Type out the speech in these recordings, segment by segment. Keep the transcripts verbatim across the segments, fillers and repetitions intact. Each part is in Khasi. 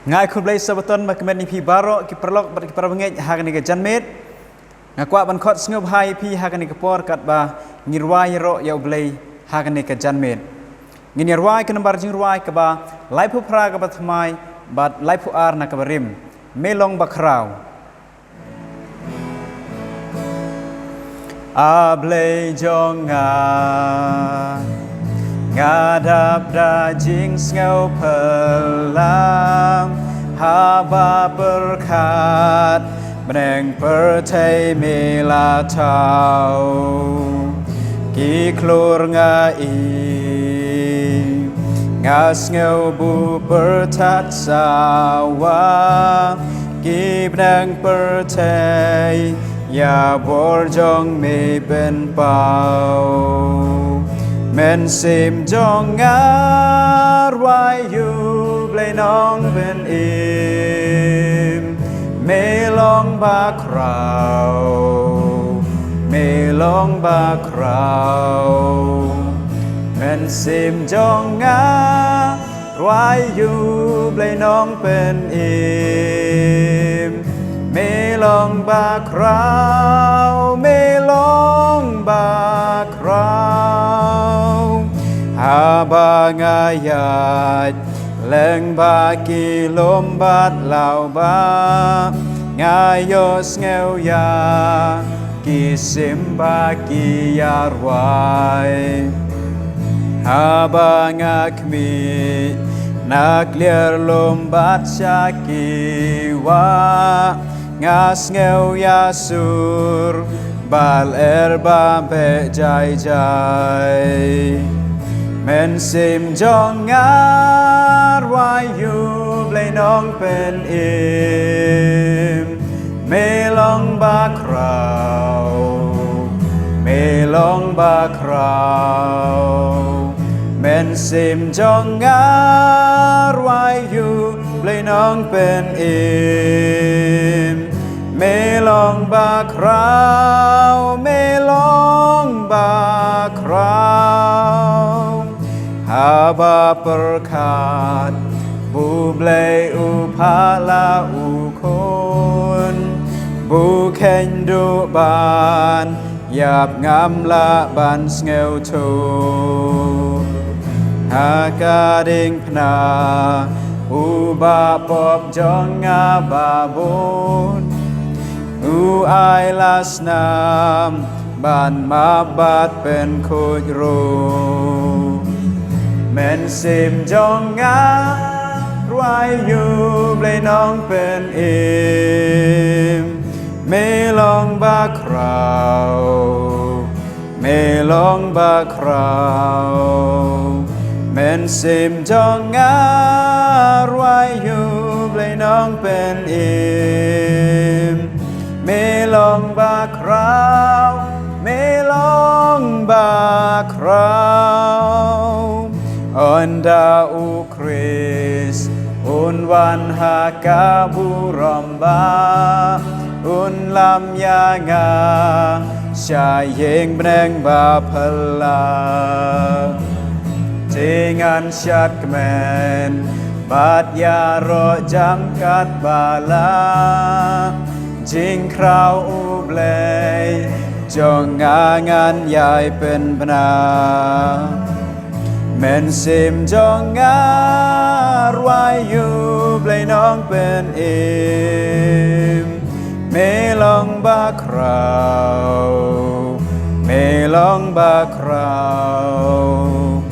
Nga ai khublei Sabbaton ba kmen ïa phi baroh ki paralok bad ki parabangeit ha kane ka janmiet. Nga kwah ban khot sngewbha ïa phi ha kane ka por katba ngin rwai ïaroh ïa U Blei ha kane ka janmiet. Ngin ïa rwai ka nambar jingrwai kaba laiphew phra kaba thymmai bad laiphew ar na kaba rim. Me long ba khraw. A Blei jong nga, nga dap da jingsngew phylla haba pyrkhat bneng pyrthei me la thaw. Ki khlur nga i, nga sngew buh pyrthat sawa. Ki bneng pyrthei ïa bor jong me pynpaw. Mynsiem jong nga rwai ïa U Blei Nongpynim. Me long ba khraw, me long ba khraw. Mynsiem jong nga rwai ïa U Blei Nongpynim. Me long ba khraw, me long ba khraw. Haba nga ïaid lyngba ki lum bad law ba nga ïohsngew ïa ki sim ba ki ïa rwai. Haba nga khmih na kliar lum bad sha ki wah, nga sngew ïa sur ba lyer ba beh jai jai. Mynsiem jong nga rwai ïa U Blei Nongpynim. Me long ba khraw, me long ba khraw. Mynsiem jong nga rwai ïa U Blei Nongpynim. Me long ba khraw, me long ba khraw. Haba pyrkhat ba U Blei u phah la u Khun, ba u kheiñ duh ban ïap, ngam lah ban sngewthuh. Ha ka diengphna u bah pop jong nga ba bun, u ai la snam ban map bad pynkhuid ruh. Mynsiem jong nga rwai ïa U Blei Nongpynim. Me long ba khraw, me long ba khraw. Mynsiem jong nga rwai ïa U Blei Nongpynim. Me long ba khraw, me long ba khraw. Ynda U Khrist un wan ha ka burom ba un lam ïa nga sha ïing bneng ba phylla. Te ngan shad kmen bad ïaroh jam katba la jingkhraw U Blei jong nga ngan ïai pynbna. Mynsiem jong nga rwai ïa U Blei Nongpynim. Me long ba khraw, me long ba khraw.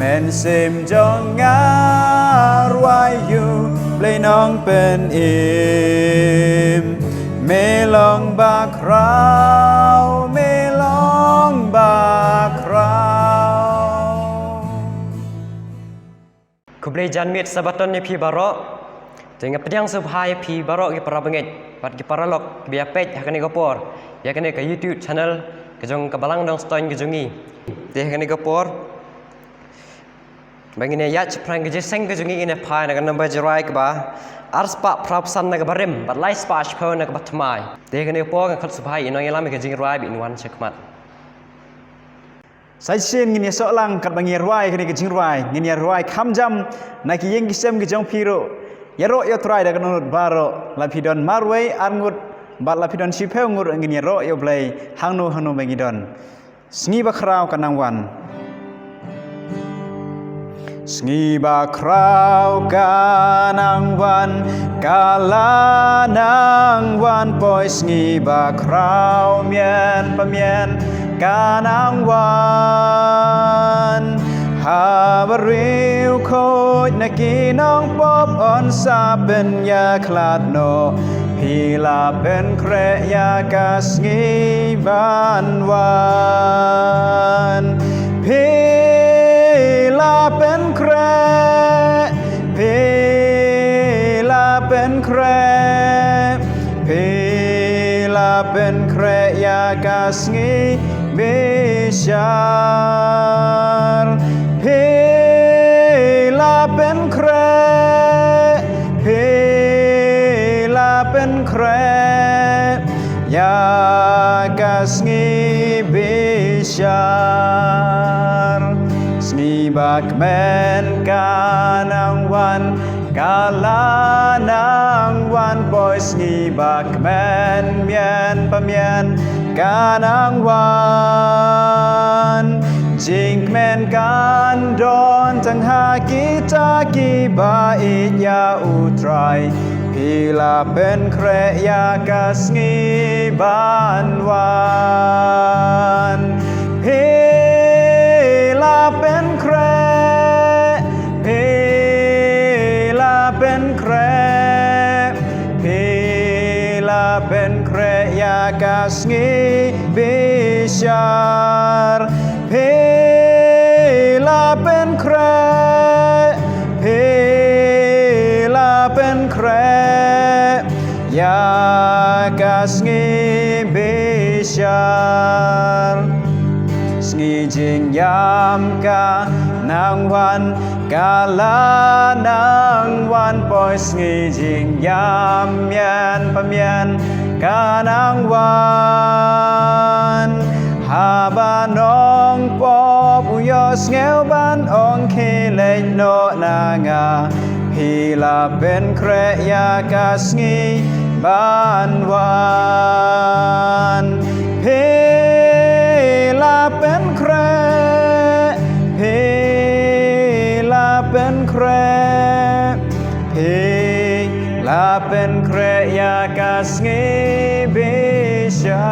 Mynsiem jong nga rwai ïa U Blei Nongpynim. Me long ba khraw, me long ba khraw. Khublei janmiet Sabbaton ïa phi baroh. Te nga pdiang sngewbha ïa phi baroh ki parabangeit bad ki paralok kiba ïa peit ha kane ka por ïa kane ka YouTube channel ka jong ka Balang Dong Stoiñ ka jong ngi. Te ha kane ka por ba ngin ïa ïaid shaphrang ka jingïaseng ka jong ngi, ngin ïa phai na ka nambar jingrwai kaba arspah phra phew san na kaba rim bad laispah shiphew na kaba thymmai. Te ha kane ka por nga khot sngewbha ïa i nongïalam ïa ka jingrwai ba in wan sha khmat. Sa shisien ngin ïa soh lang katba ngin ïa rwai kane ka jingrwai, ngin ïa rwai kham jam na ki ïing ki sem ki jong phi ruh. Ïaroh ïa U Trai da ka dohnud baroh, la phi don marwei, arngut, bad la phi don shiphew ngut, ngin ïaroh ïa U Blei hangno hangno ba ngi don. Sngi bakhraw ka nang wan. Sngi bakhraw ka nang wan, ka la nang wan, poi sngi bakhraw mian pa mian ka nang wan. Haba riewkhuid na ki nongpop yn sa pynïakhlad noh, phi la pynkhreh ïa ka sngi ban wan. Phi la pynkhreh, phi la pynkhreh, phi la pynkhreh ïa ka sngi bishar. Phi la pynkhreh, phi la pynkhreh ïa ka sngi bishar. Sngi bakmen ka nang wan, ka la nang wan, poi sngi bakmen mian pa mian ka nang wan. Jingkmen kan don tang ha kita kiba ïeit ïa U Trai. Phi la pynkhreh ïa ka sngi ban wan. Phi la pynkhreh, phi la pynkhreh, phi la pynkhreh ïa ka sngi bishar. Phi la pynkhreh, phi la pynkhreh ïa ka sngi bishar. Sngi jingïam ka nang wan, ka la nang wan, poi sngi jingïam mian pa mian ka nang wan. Haba nongpop u ïohsngew ban ong, khie leit noh na nga, phi la pynkhreh ïa ka sngi ban wan. Phi la pynkhreh, phi la pynkhreh, phi la pynkhreh ïa ka sngi bishar.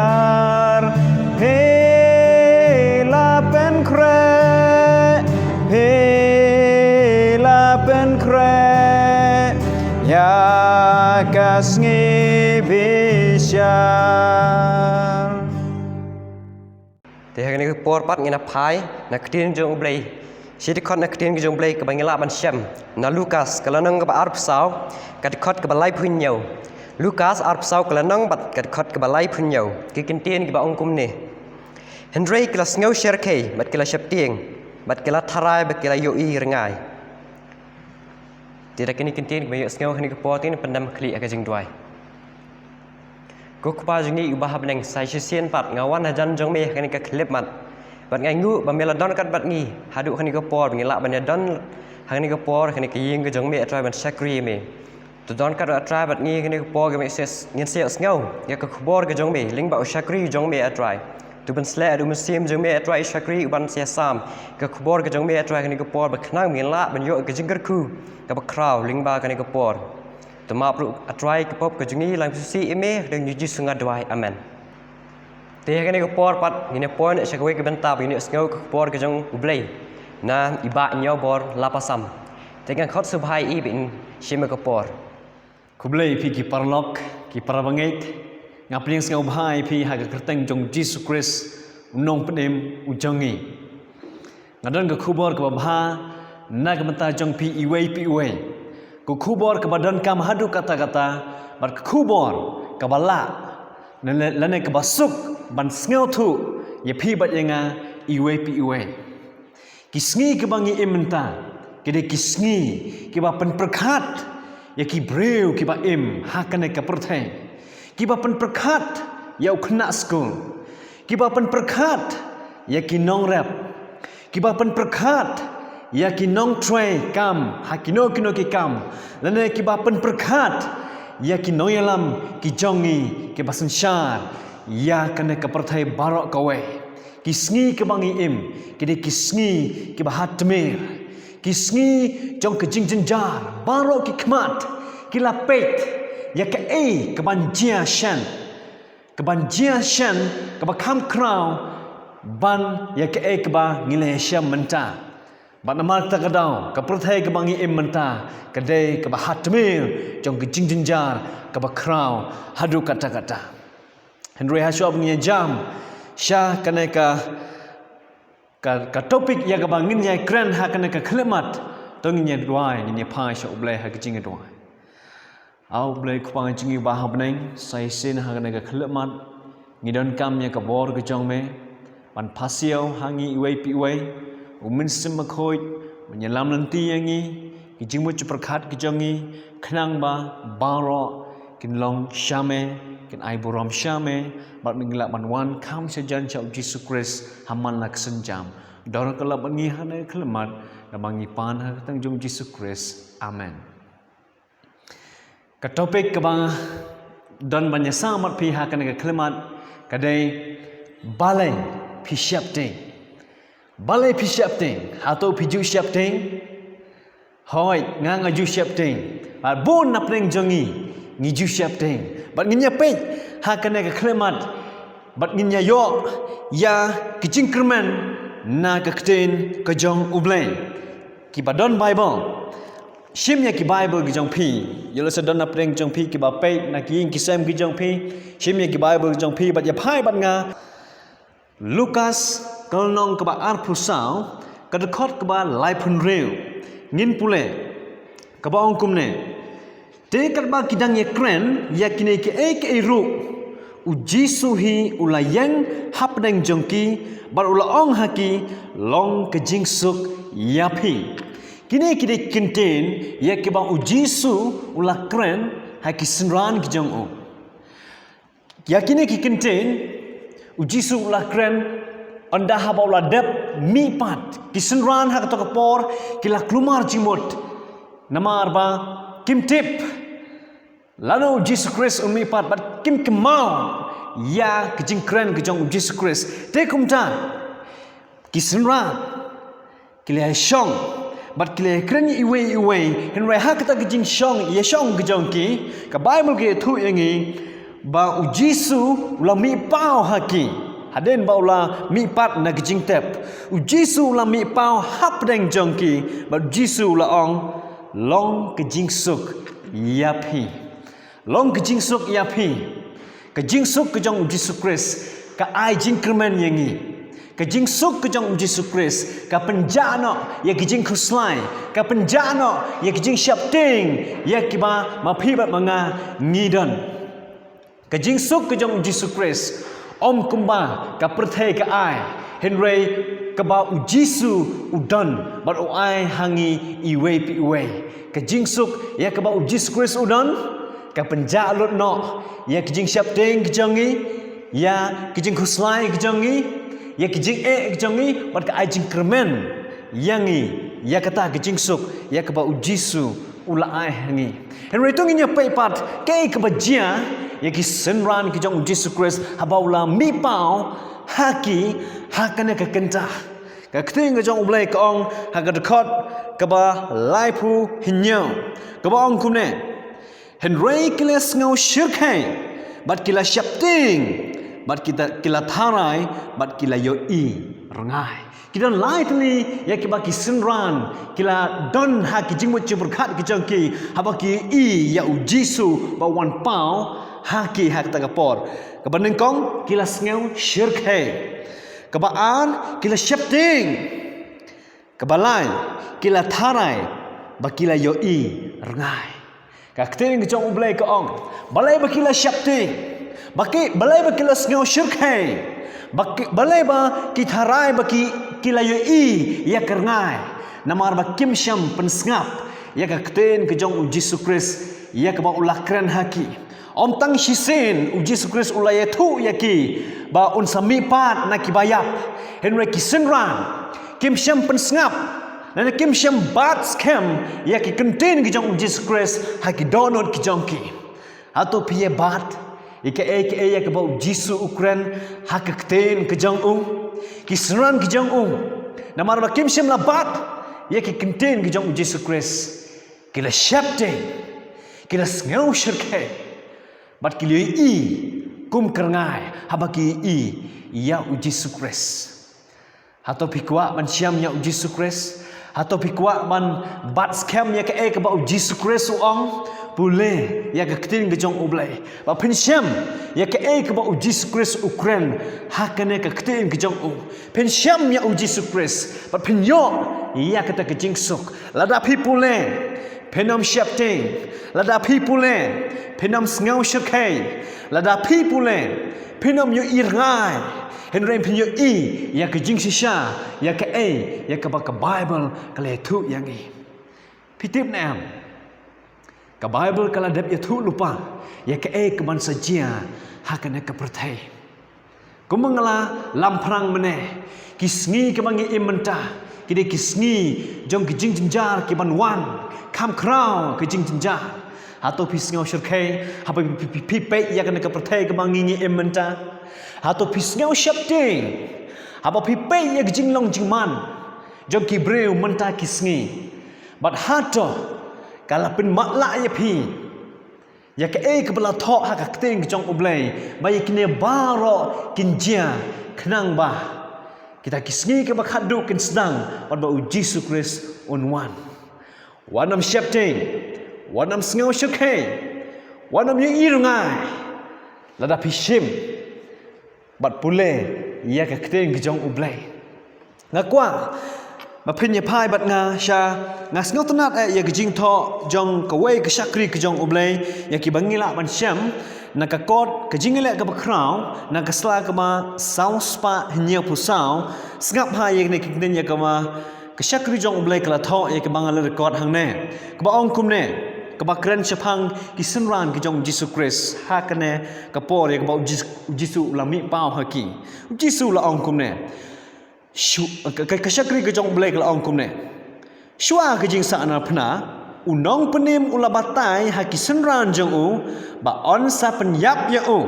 Phi la pynkhreh, phi la pynkhreh ïa ka sngi bishar. Te ha kane ka por pat ngin ïa phai na ka ktien jong U Blei. Shi dkhot na ka ktien jong U Blei kaba ngi lah ban shem na Lukas ka lynnong kaba arphew saw, ka dkhot kaba laiphew hynñiew. Lukas arphew saw ka lynnong bad ka dkhot kaba laiphew hynñiew. Ki kyntien kiba ong kumne: Hynrei ki la sngew syrkhei bad ki la sheptieng, bad ki la tharai bad ki la ïohi rngai. Te da kine ki kyntien kiba ïohsngew ha kane ka por, te ngin pyndem khlieh ha ka jingduwai. Ko Kpa jong ngi uba ha bneng, sa shisien pat nga wan hajan jong me ha kane ka khyllipmat, bad nga ainguh ba me la don ryngkat bad ngi haduh kane ka por ba ngi lah ban ïadon ha kane ka por ha kane ka ïing ka jong me, A Trai, ban shakri ïa me. To don ryngkat, A Trai, bad ngi ha kane ka por kaba ngin sa ïohsngew ïa ka khubor ka jong me lyngba u shakri jong me, A Trai. To pynsleh da u Mynsiem jong me, A Trai, u shakri uban sa ïasam ïa ka khubor ka jong me, A Trai, ha kane ka por, ba khnang ba ngin lah ban ïoh ïa ka jingkyrkhu kaba khraw lyngba kane ka por. To map ruh, A Trai, ka pop ka jong ngi, la ngi sngewsih ïa me, ha ka kyrteng U Jisu nga duwai. Amen. Te ha kane ka por pat ngin ïa poi noh sha kawei ka bynta ba ngin ïohsngew ka khubor ka jong U Blei na i Bah Ñiawbor Lapasam. Te ngan khot sngewbha ïa i ba in shim ïa ka por. Khublei ïa phi ki paralok, ki parabangeit, nga pdiang sngewbha ïa phi ha ka kyrteng jong U Jisu Khrist, u Nongpynim u jong ngi. Nga don ka khubor kaba bha na ka bynta jong phi iwei pa iwei. Ka khubor kaba donkam haduh katta katta, bad ka khubor kaba lah, lane, lane kaba suk ban sngewthuh ïa phi bad ïa nga iwei pa iwei. Ki sngi kiba ngi im mynta ki dei ki sngi kiba pynpyrkhat ïa ki briew kiba im ha kane ka pyrthei, kiba pynpyrkhat ïa u khynnah skul, kiba pynpyrkhat ïa ki nongrep, kiba pynpyrkhat ïa ki nongtrei kam ha kino kino ki kam, lane kiba pynpyrkhat ïa ki nongïalam ki jong ngi kiba synshar ïa kane ka pyrthei baroh kawei. Ki sngi kiba ngi im ki dei ki sngi kiba ha tmier, ki sngi jong ka jingjynjar. Baroh ki khmat ki la peit ïa kaei kaban jia shen, kaban jia shen, kaba kham khraw ban ïa kaei kaba ngi la ïashem mynta. Bad namar kata ka daw ka pyrthei kaba ngi im mynta ka dei kaba ha tmier jong ka jingjynjar kaba khraw haduh katta katta. Hynrei ha shuwa ba ngi ïajam sha kane ka, ka, ka topic ïa kaba ngin ïakren ha kane ka khyllipmat, to ngin ïaduwai, ngin ïaphai sha U Blei ha ka jingïaduwai. A U Blei Kpa jong ngi ba ha bneng, sa shisien ha kane ka khyllipmat ngi donkam ïa ka bor ka jong me ban pasiaw ha ngi iwei pa iwei. U Mynsiem Bakhuid un ïalam lynti ïa ngi, ki jingmut jingpyrkhat ki jong ngi, khnang ba baroh kin long sha me, kin ai burom sha me, bad ngi lah ban wan kham shajan sha U Jisu Khrist ha man la ka sienjam. Dor ka lap bad ngi ha kane ka khyllipmat, namar ngi pan ha ka kyrteng jong U Jisu Khrist. Amen. Ka topic kaba don ban ïasam bad phi ha kane ka khyllipmat ka dei, balei phi sheptieng? Balei phi sheptieng? Hato phi ju sheptieng? Hooid, nga nga ju sheptieng. Bad bun na pdeng jong ngi ngi ju sheptieng. Bad ngin ïa peit ha kane ka khyllipmat bad ngin ïa ïoh ïa ki jingkyrmen na ka ktien ka jong U Blei. Kiba don Bible, shim ïa ki Bible ki jong phi. Ïoh lehse don na pdeng jong phi kiba peit na ki ïing ki sem ki jong phi. Shim ïa ki Bible ki jong phi bad ïa phai bad nga Lukas ka lynnong kaba arphew saw, ka dkhot kaba laiphew hynriew. Ngin pule, kaba ong kumne: Te katba ki dang ïakren ïa kine kiei kiei ruh, U Jisu hi u la ïeng hapdeng jong ki bad u la ong ha ki, long ka jingsuk ïa phi. Kine ki dei ki kyntien ïa kiba U Jisu u la kren ha ki synran ki jong u. Ïa kine ki kyntien U Jisu u la kren ynda haba u la dep mihpat. Ki synran ha kato ka por ki la kulmar jingmut, namar ba kim tip lano U Jisu Khrist un mihpat bad kim kynmaw ïa ka jingkren ka jong U Jisu Khrist. Te kumta ki synran ki la ïashong bad ki la ïakren iwei iwei. Hynrei ha kata ka jingshong ïashong ka jong ki, ka Bible ka ïathuh ïa ngi ba U Jisu u la mihpaw ha ki. Hadien ba u la mihpat na ka jingtep, U Jisu u la mihpaw hapdeng jong ki bad U Jisu u la ong, long ka jingsuk ïa phi. Long ka jingsuk ïa phi. Ka jingsuk ka jong U Jisu Khrist ka ai jingkyrmen ïa ngi. Ka jingsuk ka jong U Jisu Khrist ka pynjah noh ïa ki jingkhuslai, ka pynjah noh ïa ki jingsheptieng ïa kiba ma phi bad ma nga ngi don. Ka jingsuk ka jong U Jisu Khrist ym kumba ka pyrthei ka ai, hynrei kaba U Jisu u don bad u ai ha ngi iwei pa iwei. Ka jingsuk ïa kaba U Jisu Khrist u don ka pynjah lut noh ïa ki jingsheptieng ki jong ngi, ïa ki jingkhuslai ki jong ngi, ïa ki jingeh ki jong ngi, bad ka ai jingkyrmen ïa ngi ïa kata ka jingsuk ïa kaba U Jisu u la ai ha ngi. Hynrei to ngin ïa peit pat kaei kaba jia ïa ki synran ki jong U Jisu Khrist haba u la mihpaw ha ki ha kane ka kynta. Ka ktien ka jong U Blei ka ong ha ka dkhot kaba laiphew hynñiew, kaba ong kumne: Hynrei ki la sngew shyrkhei bad ki la sheptieng bad ki ta-, ki la tharai bad ki la ïohi rngai. Ki don lai tylli ïa kiba ki synran ki la don ha ki jingmut jingpyrkhat ki jong ki haba ki ïohi ïa U Jisu ba u wan paw ha ki ha kata ka por. Kaba nyngkong, ki la sngew shyrkhei. Kaba ar, ki la sheptieng. Kaba lai, ki la tharai ba ki la ïohi rngai. Ka ktien ka jong U Blei ka ong, balei ba ki la sheptieng? Ba ki, balei ba ki la sngew shyrkhei? Ba ki, balei ba ki tharai ba ki, ki la ïohi ïa ka rngai? Namar ba kim shym pynsngap ïa ka ktien ka jong U Jisu Khrist ïa kaba u la kren ha ki. Ym tang shisien U Jisu Khrist u la ïathuh ïa ki ba un sa mihpat na kiba ïap, hynrei ki synran kim shym pynsngap Lada kim shym bat skhem ïa ki kyntien ki jong u Jisu Khrist ha ki dohnud ki jong ki. Hato phi ïa bat ïa kaei kaei ïa kaba u Jisu u kren ha ka ktien ka jong u, ki synran ki jong u? Namar ba kim shym la bat ïa ki kyntien ki jong u Jisu Khrist, ki la sheptieng, ki la sngew shyrkhei, bad ki la ïohi kum kyrngai haba ki ïohi ïa u Jisu Khrist. Hato phi kwah ban shem ïa u Jisu Khrist? Hato phi kwah ban bat skhem ïa kaei kaba u Jisu Khrist u ong? Pule ïa ka ktien ka jong u Blei, ba phin shem ïa kaei kaba u Jisu Khrist u kren ha kane ka ktien ka jong u. Phin shem ïa u Jisu Khrist, ba phin ïoh ïa kata ka jingsuk. Lada phi pule, phin ym sheptieng. Lada phi pule, phin ym sngew shyrkhei. Lada phi pule, phin ym ïohi rngai, hynrei phin ïohi ïa ka jingshisha, ïa kaei ïa kaba ka Baibl ka la ïathuh ïa ngi. Phi tip ne em, ka Baibl ka la dep ïathuh lypa ïa kaei kaban sa jia ha kane ka pyrthei. Kumba nga la lamphrang mynne, ki sngi kiba ngi im mynta ki dei ki sngi jong ki jingjynjar kiban wan, kham khraw ki jingjynjar. Hato phi sngew shyrkhei haba phi, phi, phi peit ïa kane ka pyrthei kaba ngi, ngi im mynta? Hato phi sngew sheptieng haba phi peit ïa ka jinglong jingman jong ki briew mynta ki sngi? Bad hato ka la pynmatlah ïa phi ïa kaei kaba la thoh ha ka ktien ka jong u Blei, ba ïa kine baroh kin jia khnang ba kita ki sngi kiba khatduh kin sdang, bad ba u Jisu Khrist un wan? Wat nym sheptieng, wat nym sngew shyrkhei, wat nym ïohi rngai, lada phi shim bad pule ïa ka ktien ka jong u Blei. Nga kwah ba phin ïa phai bad nga sha, nga sngewtynnad eh ïa ka jingthoh jong kawei ka shakri ka jong u Blei, ïa kiba ngi lah ban shem na ka kot Ka Jingïaleh kaba Khraw, na ka sla kaba saw spah hynñiew phew saw. Sngap ha ïa kane ka ktien ïa kaba ka shakri jong u Blei ka la thoh, ïa kaba nga la record hangne, kaba ong kumne, kaba kren shaphang ki synran ki jong u Jisu Khrist ha kane ka por ïa kaba u Jis-, u Jisu u la mih paw ha ki. U Jisu u la ong kumne. Shu-, ka, ka, ka shakri ka jong u Blei ka la ong kumne. Shuwa ka jingsahnarphna, u nongpynim u la batai ha ki synran jong u ba yn sa pynïap ïa u,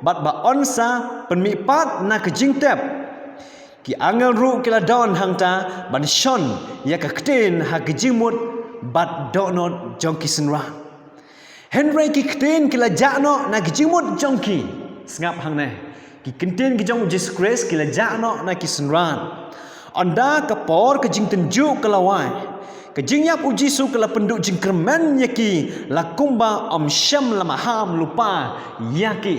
bad ba yn sa pynmihpat na ka jingtep. Ki angel ruh ki la don hangta ban shon ïa ka ktien ha ka jingmut bad dohnud jong ki synran. Hynrei ki ktien ki la jah noh na ki jingmut jong ki. Sngap hangne. Ki ktien ki jong u Jisu Khrist ki la jah noh na ki synran. Ynda ka por ka jingtynjuh ka la wai, ka jingïap u Jisu ka la pynduh jingkyrmen ïa ki, la kumba ym shym la maham lypa ïa ki.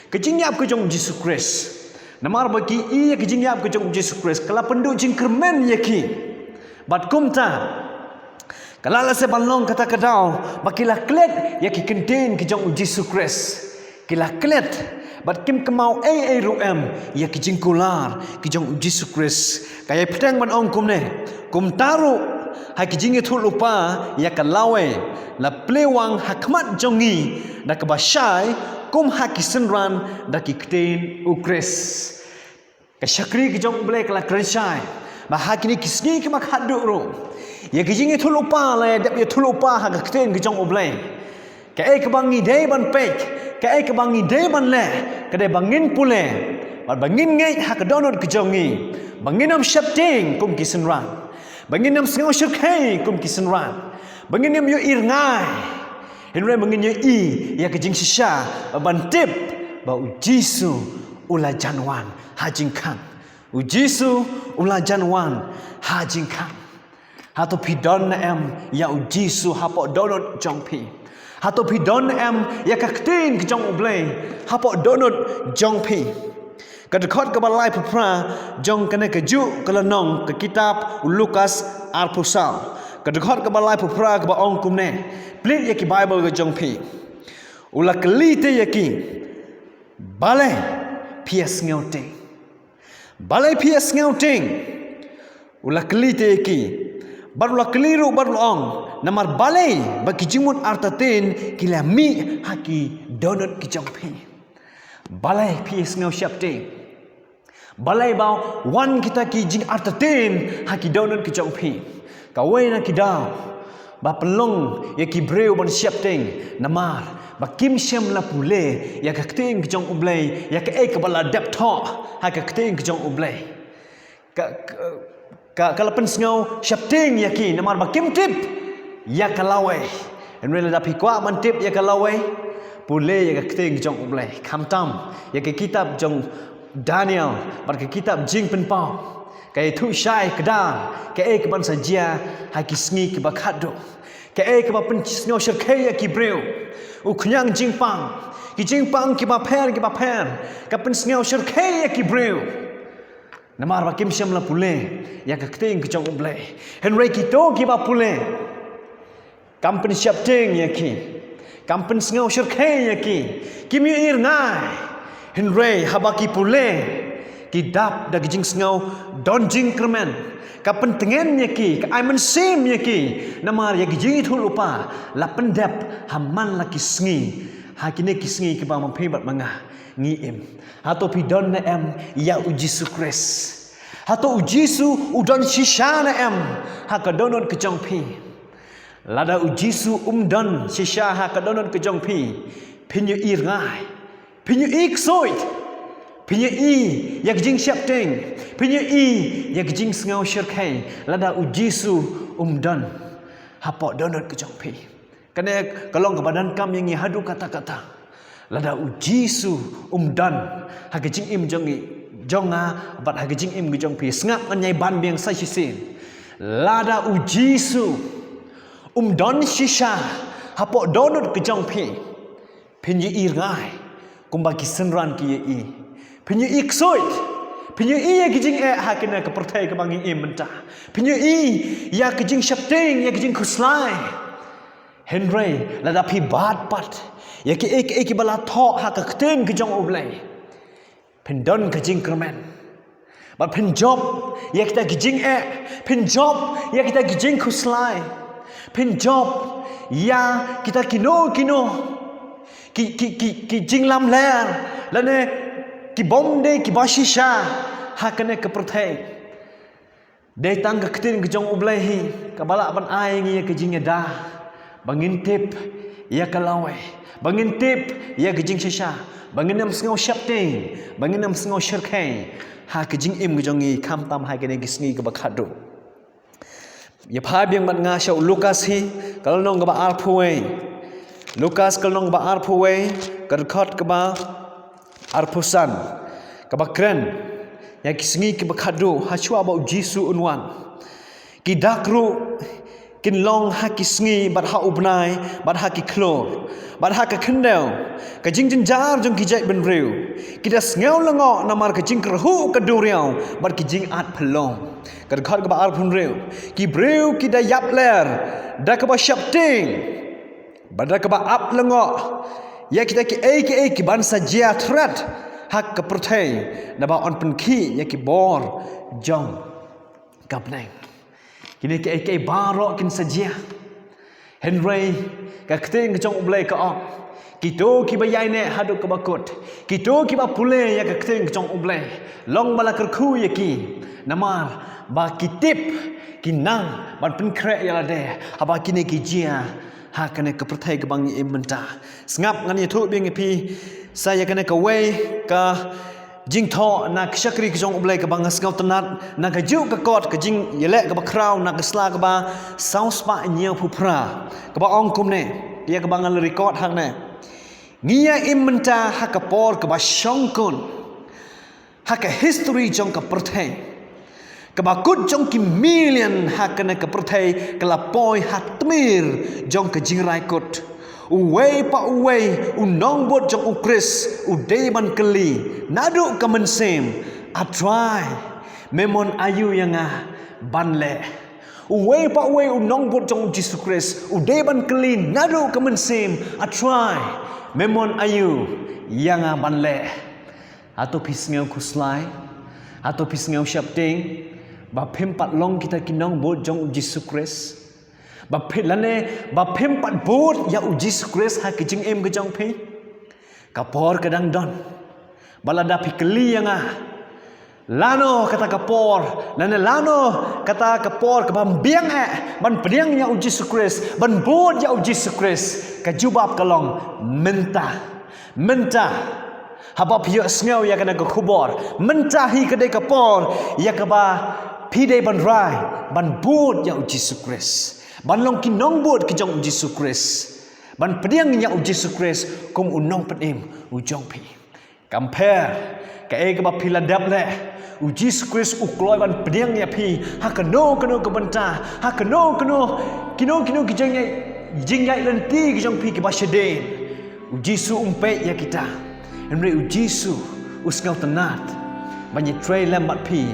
Ka jingïap ka jong u Jisu Khrist. Namar ba ki ïohi ïa ka jingïap ka jong u Jisu Khrist, ka la pynduh jingkyrmen ïa ki. Bad kumta, ka la lehse ban long kata ka daw ba ki la klet ïa ki ktien ki jong u Jisu Khrist. Ki la klet, bad kim kynmaw ei ei ruh em ïa ki jingkular ki jong u Jisu Khrist. Ka ïai bteng ban ong kumne. Kumta ruh, ha ki jingïathuhlypa ïa ka lawei, la plie wang ha khmat jong ngi da kaba shai, kum ha ki synran da ki ktien u Khrist. Ka shakri ka jong u Blei ka la kren shai ba ha kine ki sngi kiba khatduh ruh, ïa ki jingïathuhlypa la dep ïathuhlypa ha ka ktien ka jong u Blei. Kaei kaba ngi dei ban peit, kaei kaba ngi dei ban leh, ka dei ba ngin pule, bad ba ngin ngeit ha ka dohnud ka jong ngi, ba ngin ym sheptieng kum ki synran, ba ngin ym sngew shyrkhei kum ki synran, ba ngin ym ïohi rngai, hynrei ba ngin ïohi ïa ka jingshisha, ban tip ba u Jisu u la jan wan ha jingkhang. U Jisu u la jan wan ha jingkhang. Hato phi don ne em ïa u Jisu hapoh dohnud jong phi? Hato phi don ne em ïa ka ktien ka jong u Blei hapoh dohnud jong phi? Ka dkhot kaba laiphew phra jong kane kajuh ka lynnong ka kitab u Lukas arphew saw. Ka dkhot kaba laiphew phra kaba ong kumne. Plie ïa ki Baibl ka jong phi. U la kylli te ïa ki, balei phi ïa sngewtieng? Balei phi ïa sngewtieng? U la kylli te ïa ki. Bad u la kylli ruh bad u la ong, namar balei ba ki jingmut artatien ki la mih ha ki dohnud ki jong phi? Balei phi ïa sngew sheptieng? Balei ba wan kita ki jingartatien ha ki dohnud ki jong phi? Kawei na ki daw ba pynlong ïa ki briew ban sheptieng namar ba kim shym la pule ïa ka ktien ka jong U Blei, ïa kaei kaba la dep thoh ha ka ktien ka jong U Blei. Ka, ka, ka, ka la pynsngew sheptieng ïa ki namar ba kim tip ïa ka lawei. Hynrei lada phi kwah ban tip ïa ka lawei, pule ïa ka ktien ka jong U Blei. Khamtam ïa ka kitab jong Daniel bad ka kitab Jingpynpaw. Ka ïathuh shai kdar kaei kaban sa jia ha ki sngi kiba khatduh. Kaei kaba pynsngew shyrkhei ïa ki briew. U khñiang jingpang, ki jingpang kiba pher kiba pher, ka pynsngew shyrkhei ïa ki briew. Namar ba kim shym la pule ïa ka ktien ka jong U Blei. Hynrei kito kiba pule, kam pynsheptieng ïa ki, kam pynsngew shyrkhei ïa ki, kim ïohi rngai. Hynrei haba ki pule, ki dap da ka jingsngew don jingkyrmen. Ka pyntngen ïa ki, ka ai mynsiem ïa ki. Namar ïa ka jingïathuhlypa la pyndep ha man la ki sngi, ha kine ki sngi kiba ma phi bad ma nga ngi im. Hato phi don ne em ïa U Jisu Khrist? Hato U Jisu u don shisha ne em ha ka dohnud ka jong phi? Lada U Jisu um don shisha ha ka dohnud ka jong phi, phin ïohi rngai, phin ïohi ksuid, phin ïohi ïa ka jingsheptieng, phin ïohi ïa ka jingsngew shyrkhei lada U Jisu um don hapoh dohnud ka jong phi. Kane ka long kaba donkam ïa ngi haduh katta katta. Lada U Jisu um don ha ka jingim jong ngi, jong nga bad ha ka jingim ka jong phi, sngap ngan ïai ban biang sa shisien. Lada U Jisu um don shisha hapoh dohnud ka jong phi, phin ïohi rngai kumba ki synran ki ïohi. Phin ïohi ksuid, phin ïohi ïa ki jingeh ha kane ka pyrthei kaba ngi im mynta. Phin ïohi ïa ka jingsheptieng, ïa ka jingkhuslai. Hynrei lada phi bat pat ïa kiei kiei kiba la thoh ha ka ktien ka jong U Blei, phin don ka jingkyrmen. Bad phin jop ïa kita ki jingeh, phin jop ïa kita ki jingkhuslai, phin jop ïa kita kino kino ki, ki, ki, ki jinglamler lane ki bym dei kiba shisha ha kane ka pyrthei. Dei tang ka ktien ka jong U Blei hi kaba lah ban ai ngi ïa ka jingïada ba ngin tip ïa ka lawei, ba ngin tip ïa ka jingshisha, ba ngin ym sngew sheptieng, ba ngin ym sngew shyrkhei ha ka jingim ka jong ngi, khamtam ha kine ki sngi kiba khatduh. Ïa pha biang bad nga sha u Lukas hi, ka lynnong kaba arphew wei. Lukas ka lynnong kaba arphew wei, ka dkhot kaba arphew san, kaba kren ïa ki sngi kiba khatduh hashwa ba U Jisu un wan. Ki dak ruh kin long ha ki sngi bad ha u bnai bad ha ki khlur bad ha ka khyndew, ka jingjynjar jong ki jaitbynriew. Ki da sngew lyngngoh namar ka jingkyrhuh ka duriaw bad ki jingat phyllung. Ka dkhot kaba arphew hynriew, ki briew ki da ïap ler da kaba sheptieng bad da kaba ap lyngngoh ïa kita kiei kiei kiban sa jia thret ha ka pyrthei, naba yn pynkhih ïa ki bor jong ka bneng. Kine kiei kiei baroh kin sa jia. Hynrei ka ktien ka jong U Blei ka ong, kito kiba ïaineh haduh kaba kut, kito kiba pule ïa ka ktien ka jong U Blei, long ba la kyrkhu ïa ki, namar ba ki tip, ki nang ban pynkhreh ïa lade haba kine ki jia ha kane ka pyrthei kaba ngi im mynta. Sngap ngan ïathuh biang ïa phi sa ïa kane kawei ka jingthoh na ka shakri ka jong U Blei kaba nga sngewtynnat, na kajuh ka kot, ka jingïaleh kaba khraw, na ka sla kaba saw spah hynñiewphew phra, kaba ong kumne, ïa kaba nga la record hangne. Ngi ïa im mynta ha ka por kaba shongkun ha ka history jong ka pyrthei. Kaba kut jong ki million ha kane ka pyrthei ka la poi ha tmier jong ka jingrai kut. Uwei pa uwei u nongbud jong U Khrist u dei ban kylli naduh ka mynsiem, A Trai, me mon aïu ïa nga ban leh? Uwei pa uwei u nongbud jong U Jisu Khrist u dei ban kylli naduh ka mynsiem, A Trai, me mon aïu ïa nga ban leh? Hato phi sngew khuslai? Hato phi sngew sheptieng ba phim pat long kita ki nongbud jong U Jisu Khrist? Ba phi, lane ba phim pat bud ïa U Jisu Khrist ha ka jingim ka jong phi? Ka por ka dang don ba lada phi kylli ïa nga, Lano kata ka por, lane lano kata ka por kaba ym biang eh ban pdiang ïa u Jisu Khrist, ban bud ïa u Jisu Khrist? Ka jubab ka long mynta. Mynta, haba phi ïohsngew ïa kane ka khubor, mynta hi ka dei ka por ïa kaba phi dei ban rai ban bud ïa u Jisu Khrist, ban long ki nongbud ki jong u Jisu Khrist, ban pdiang ïa u Jisu Khrist kum u nongpynim u jong phi. Kam pher kaei kaba phi la dep leh, u Jisu Khrist u kloi ban pdiang ïa phi ha kano kano ka bynta, ha kano kano, kino kino ki jingïaid, jingïaid lynti ki jong phi kiba shadien. U Jisu um peit ïa kita. Hynrei u Jisu u sngewtynnat ban ïatrei lem bad phi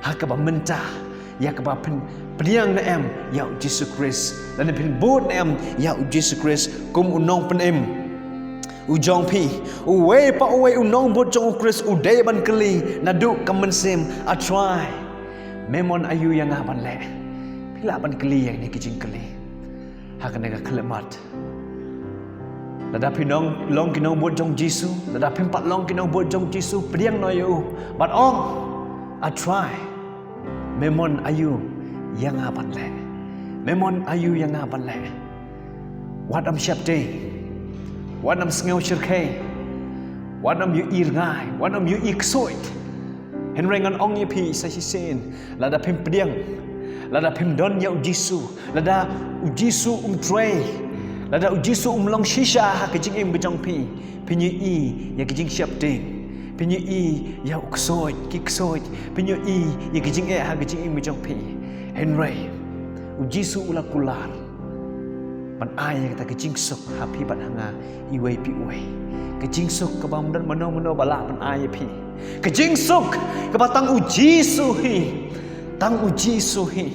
ha kaba mynta, ïa kaba phin pdiang ne em ïa u Jisu Khrist, lane phin bud ne em ïa u Jisu Khrist kum u nongpynim u jong phi. Uwei pa uwei u nongbud jong u Khrist u dei ban kylli naduh ka mynsiem, A Trai, me mon aïu ïa nga ban leh? Phi lah ban kylli ïa kine ki jingkylli ha kane ka khyllipmat. Lada phi nong, long ki nongbud jong u Jisu, lada phim pat long ki nongbud jong u Jisu, pdiang noh ïa u bad ong, A Trai, me mon aïu ïa nga ban leh? Me mon aïu ïa nga ban leh? Wat ym sheptieng, wat ym sngew shyrkhei, wat ym ïohi rngai, wat ym ïohi ksuid. Hynrei ngan ong ïa phi sa shisien, lada phim pdiang, lada phim don ïa u Jisu, lada u Jisu um trei, lada u Jisu um long shisha ha ka jingim ka jong phi, phin ïohi ïa ka jingsheptieng, phin ïohi ïa u ksuid, ki ksuid, phin ïohi ïa ka jingeh ha ka jingim ka jong phi. Hynrei u Jisu u la kular ban ai ïa kata ka jingsuk ha phi bad ha nga iwei pa iwei. Ka jingsuk kaba ym don mano mano ba lah ban ai ïa phi. Ka jingsuk kaba tang u Jisu hi, tang u Jisu hi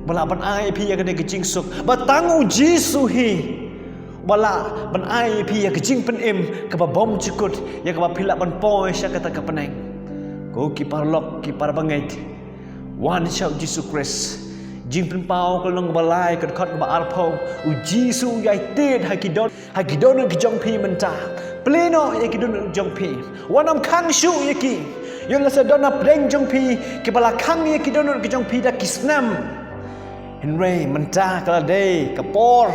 ba lah ban ai ïa phi ïa kane ka jingsuk, ba tang u Jisu hi ba lah ban ai ïa phi ïa ka jingpynim kaba bymjukut, ïa kaba phi lah ban poi sha kata ka bneng. Ko ki paralok, ki parabangeit, wan sha u Jisu Khrist. Jingpynpaw ka lynnong ba lai, ka dkhot kaba arphew. U Jisu u ïai tied ha ki dohnud, ha ki dohnud ki jong phi mynta. Plie noh ïa ki dohnud ki jong phi. Wat nym khang shuh ïa ki. Ïoh lehse don na pdeng jong phi kiba la khang ïa ki dohnud ki jong phi da ki snem. Hynrei mynta ka la dei ka por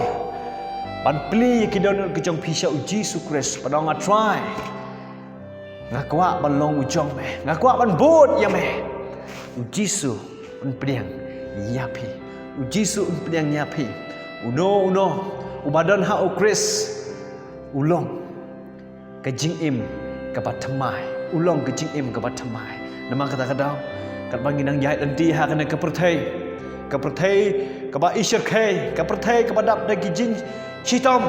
ban plie ïa ki dohnud ki jong phi sha u Jisu Khrist, ban ong, A Trai, nga kwah ban long u jong me, nga kwah ban bud ïa me. U Jisu un pdiang ïa phi. U Jisu un pdiang ïa phi. Uno uno uba don ha u Khrist u long ka jingim kaba thymmai, u long ka jingim kaba thymmai. Namar kata ka daw, katba ngi nang ïaid lynti ha kane ka pyrthei, ka pyrthei kaba ishyrkhei, ka pyrthei kaba dap da ki jingshitom,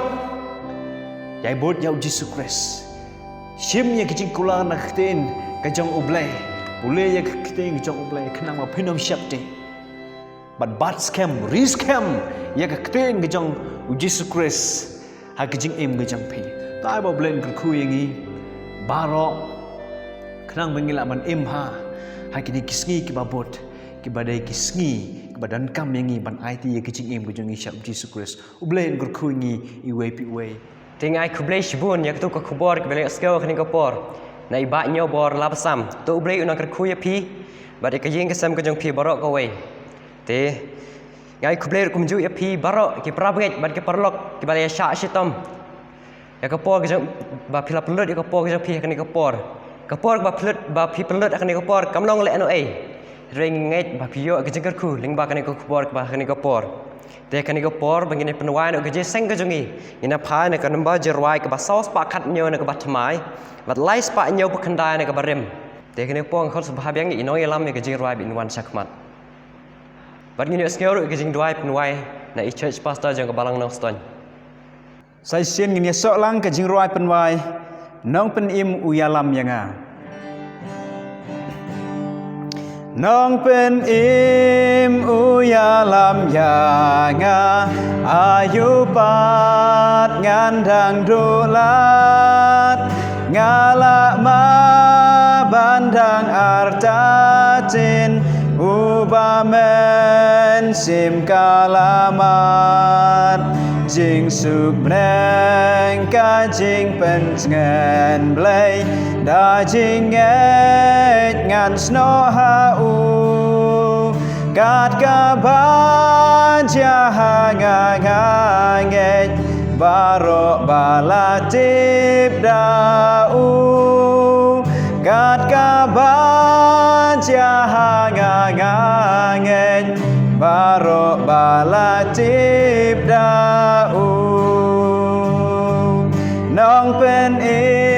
ïai bud ïa u Jisu Khrist. Shim ïa ki jingkular na ka ktien ka jong U Blei. Pule ïa ka ktien ka jong U Blei khnang ba phin ym sheptieng. Bad bat skhem, ri skhem ïa ka ktien ka jong u Jisu Khrist ha ka jingim ka jong phi. Te ai ba U Blei un kyrkhu ïa ngi baroh khnang ba ngi lah ban im ha, ha kine ki sngi kiba bud, kiba dei ki sngi kiba donkam ïa ngi ban aiti ïa ka jingim ka jong ngi sha u Jisu Khrist. U Blei un kyrkhu ïa ngi iwei pa iwei. Te nga ai khublei shibun ïa kato ka khubor kaba la ïohsngew ha kane ka por na i Bah Hynñiewbor Labasam. To U Blei un nang kyrkhu ïa phi bad ïa ka ïing ka sem ka jong phi baroh kawei. Te nga ai khublei ruh kumjuh ïa phi baroh ki parabangeit bad ki paralok kiba la ïashah shitom ïa ka por ka jong, ba phi la pynlut ïa ka por ka jong phi ha kane ka por. Ka por kaba pynlut, ba phi pynlut ha kane ka por kam long lehnohei. Hynrei ngi ngeit ba phi ïoh ka jingkyrkhu lyngba kane ka khubor kaba ha kane ka por. Te kane ka por ba ngin ïa pynwai noh ka jingïaseng ka jong ngi, ngin ïa phai na ka nombar jingrwai kaba saw spah khathynñiew na kaba thymmai bad lai spah hynñiewphew khyndai na kaba rim. Te kane ka por nga khot sngewbha biang ïa i nongïalam ïa ka jingrwai ba in wan shakhmat. Bad ngin ïohsngew ruh ïa ka jingduwai pynwai na i church pastor jong ka Balang Nongstoiñ. Sa shisien ngin ïasoh lang ka jingrwai pynwai, Nongpynim u ïalam ïa nga. Nongpynim u ïalam ïa nga, aïu pat ngan dang duh lad, nga lah ma ban dang artatien, uba men shim ka la mad. Jingsuk bneng ka jingpynjngen Blei, da jingngeit ngan snoh ha u. Kat kaba jia ha nga nga ngeit, baroh ba la tip da u. Kat kaba jia ha nga nga ngeit, baroh ba la tip da u. Nongpynim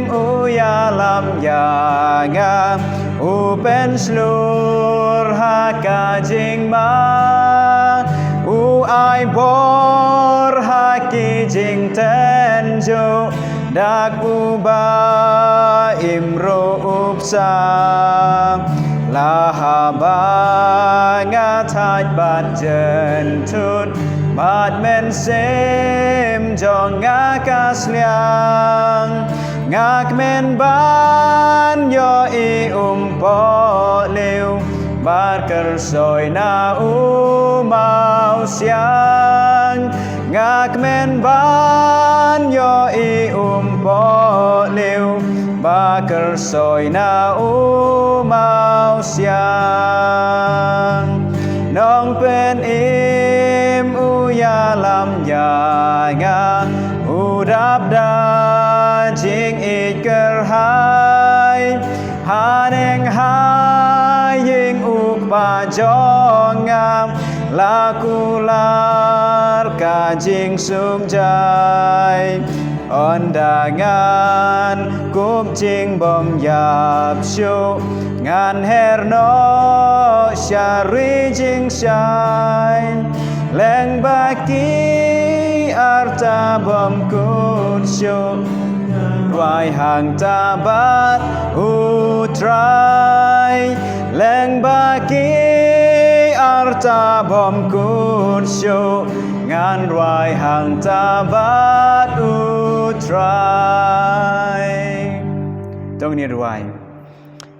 u ïalam ïa nga, u pynshlur ha ka jingma, u ai bor ha ki jingtynjuh, dak uba im ruh u bsa. La haba nga thait bad jynthut, bad mynsiem jong nga ka sliang, nga kmen ban ïohi umpohliew, bad kyrsoi na u mawsiang. Nga kmen ban ïohi umpohliew, bad kyrsoi na u mawsiang. Nongpynim u ïalam ïa nga, u dap da jingïeit kyrhai. Haneng ha ïing u Kpa jong nga, la kular ka jingsuk jai. Ynda ngan kup jingbymïap shuh, ngan her noh sha ri jingshai. Leng ba ki arta bym kut shuh, ngan duwai hangta bad u Trai. Leng ba ki arta bym kut shuh, ngan duwai hangta bad u Trai. To ngin ïa duwai.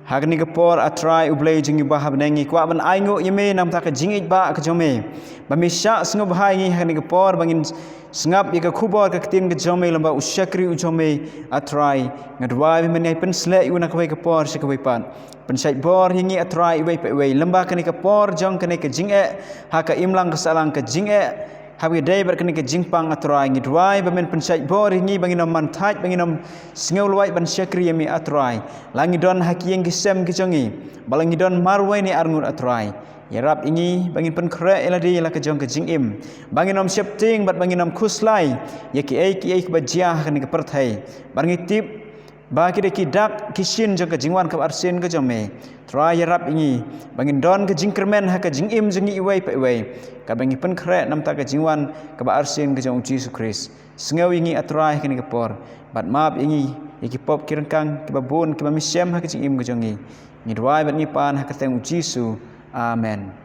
Ha kane ka por, A Trai U Blei jong ngi uba ha bneng, ngi kwah ban ainguh ïa me namar ka jingïeit ba ka jong me, ba me shah sngewbha ïa ngi ha kane ka por ba ngin sngap ïa ka khubor ka ktien ka jong me lyngba u shakri u jong me, A Trai. Nga duwai ba men ïai pynsleh ïa u na kawei ka por sha kawei pat. Pynshait bor ïa ngi, A Trai, iwei pa iwei, lyngba kane ka por jong kane ka jingeh, ha ka imlang ka sahlang ka jingeh, haba ïadei bad kane ka jingpang, A Trai. Ngi duwai ba men pynshait bor ïa ngi, ba ngin ym man thait, ba ngin ym sngew lwait ban shakri ïa me, A Trai. La ngi don ha ki ïing ki sem ki jong ngi, ba la ngi don marwei ne arngut, A Trai, ïarap ïa ngi ba ngin pynkhreh ïa lade ïa la ka jong ka jingim, ba ngin ym sheptieng bad ba ngin ym khuslai ïa kiei kiei kiba jia ha kane ka pyrthei. Bad ngi tip ba ki dei ki dak ki shin jong ka jingwan kaba arsien ka jong me. Trai, ïarap ïa ngi ba ngin don ka jingkyrmen ha ka jingim jong ngi iwei pa iwei, kaba ngi pynkhreh namar ka jingwan kaba arsien ka jong U Jisu Khrist. Sngew ïa ngi, A Trai, ha kane ka por, bad map ïa ngi ïa ki pop ki ryngkang kiba bun kiba me shem ha ka jingim ka jong ngi. Ngi duwai bad ngi pan ha ka kyrteng U Jisu. Amen.